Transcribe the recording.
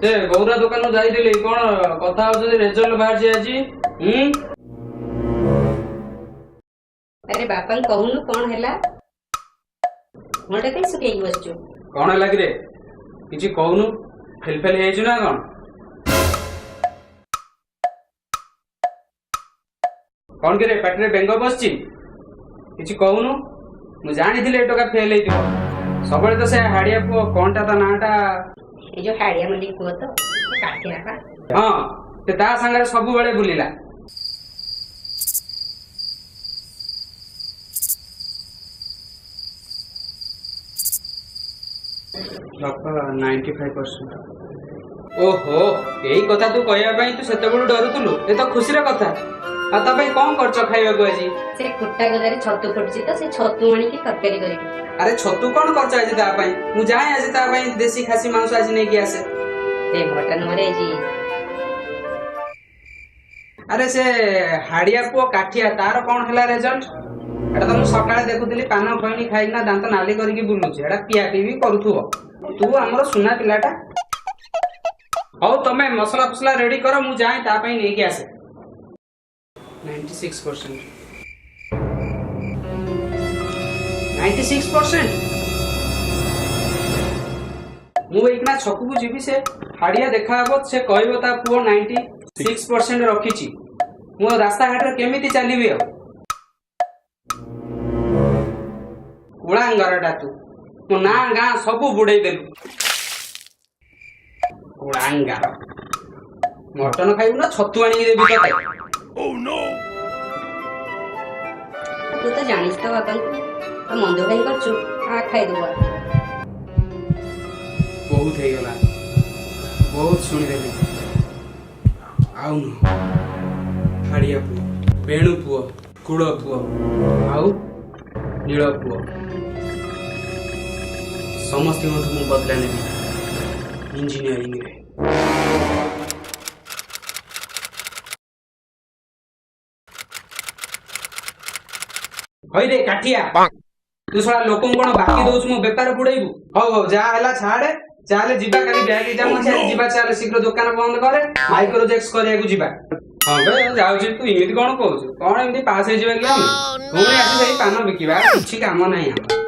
ସେ ଗୌରା ଦୋକାନକୁ ଯାଇଥିଲି, କଣ କଥା ହଉଛନ୍ତି? ରେଜଲ୍ଟ ବାହାରିଛି ଆଜି। ହୁଁ। ଆରେ, ବାପାଙ୍କୁ କହୁନୁ କଣ ହେଲା? ମୁହଁଟା କାଇଁ ଶୁଖେଇକି ବସିଛୁ? କଣ ହେଲା କିରେ? କିଛି କହୁନୁ? ଫେଲ ଫେଲ ହେଇଯାଇଛୁ ନା କଣ? କଣ କିରେ, ପାଟିରେ ବେଙ୍ଗ ବସିଛି? କିଛି କହୁନୁ। ମୁଁ ଜାଣିଥିଲି ଏ ଟୋକା ଫେଲ ହେଇଥିବ। ସବୁବେଳେ ତ ସେ ହାଡିଆ ପୁଅ, କଣଟା ତା ନାଁଟା? ଏଇ ଯୋଉ ହାଡିଆ ମଲ୍ଲିକ ପୁଅ ତ, କାଠିଆ ପା। ହଁ, ସେ ତା ସାଙ୍ଗରେ ସବୁବେଳେ ବୁଲିଲା। ବାପା, 95%। ଓହୋ, ଏଇ କଥା ତୁ କହିବା ପାଇଁ ତୁ ସେତେବେଳୁ ଡରୁଥିଲୁ। ଏ ତ ଖୁସିର କଥା। ଆଉ ତା ପାଇଁ କଣ କରିଛ ଖାଇବାକୁ ଆଜି? ସେ କୁଟା ଗଦାରେ ଛତୁ ଫୁଟୁଛି ତ, ସେ ଛତୁ ଆଣିକି ତରକାରୀ କରିବି। ଆରେ, ଛତୁ କଣ କରିଛ ଆଜି ତା ପାଇଁ? ମୁଁ ଯାଏ, ଆଜି ତା ପାଇଁ ଦେଶୀ ଖାସି ମାଂସ ଆଜି ନେଇକି ଆସେ। ଏ ମଟନ ମରେ ଆଜି। ଆରେ, ସେ ହାଡିଆ ପୁଅ କାଠିଆ, ତାର କଣ ହେଲା ରେଜଲ୍ଟ? ଏଟା ତ ମୁଁ ସକାଳେ ଦେଖୁଥିଲି, ପାନ ଖଇନି ଖାଇକିନା ଦାନ୍ତ ନାଲି କରିକି ବୁଲୁଛି। ଏଟା ପିଆ ପିଇ ବି କରୁଥିବ। ତୁ ଆମର ସୁନା ପିଲାଟା। ହଉ, ତମେ ମସଲା ଫସଲା ରେଡି କର, ମୁଁ ଯାଏ ତା ପାଇଁ ନେଇକି ଆସେ। 96%, 96%। ମୁଁ ଏଇକିନା ଛକକୁ ଯିବି, ସେ ହାଡିଆ ଦେଖାହବ, ସେ କହିବ ତା ପୁଅ 96% ରଖିଛି। ମୁଁ ରାସ୍ତାଘାଟରେ କେମିତି ଚାଲିବି ଆଉ? କୁଳାଙ୍ଗରଟା ତୁ, ମୋ ନାଁ ଗାଁ ସବୁ ବୁଡେଇ ଦେଲୁ। କୁଳାଙ୍ଗାର, ମଟନ ଖାଇବୁ ନା ଛତୁ ଆଣିକି ଦେବି ତତେ? ତୁ ତ ଜାଣିଛୁ ତ ବାପାଙ୍କୁ, ଆଉ ମନ୍ଦ କାହିଁ କରୁଛୁ? ଆ, ଖାଇଦବୁ ଆ। ବହୁତ ହେଇଗଲା, ବହୁତ ଶୁଣିଦେଲି, ଆଉ ନୁହଁ। ହାଡ଼ିଆ ପୁଅ, ବେଣୁ ପୁଅ, କୂଳ ପୁଅ ଆଉ ନୀଳ ପୁଅ, ସମସ୍ତଙ୍କଠୁ ମୁଁ ବଦଲା ନେବି ଇଞ୍ଜିନିୟରିଂରେ। ହଇରେ କାଠିଆ, ତୁ ଶଳା ଲୋକଙ୍କୁ କଣ ବାକି ଦଉଛୁ ମୋ ବେପାର ବୁଡେଇବୁ? ହଉ ହଉ, ଯାହା ହେଲା ଛାଡେ। ଚାଲେ ଯିବା, କାଲି ବ୍ୟାଙ୍କ ଏକ୍ଜାମ ଅଛି, ଆଜି ଯିବା। ଚାଲେ ଶୀଘ୍ର, ଦୋକାନ ବନ୍ଦ କରେ, ମାଇକ୍ରୋଜେକ୍ସ କରିବାକୁ ଯିବା। ହଁ ବେ, ଯାଉଛି। ତୁ ଏମିତି କଣ କହୁଛୁ? କଣ ଏମିତି ପାସ୍ ହେଇଯିବା କି ଆମେ? ପୁଣି ଆସି ସେଇ ପାନ ବିକିବା, କିଛି କାମ ନାହିଁ ଆମର।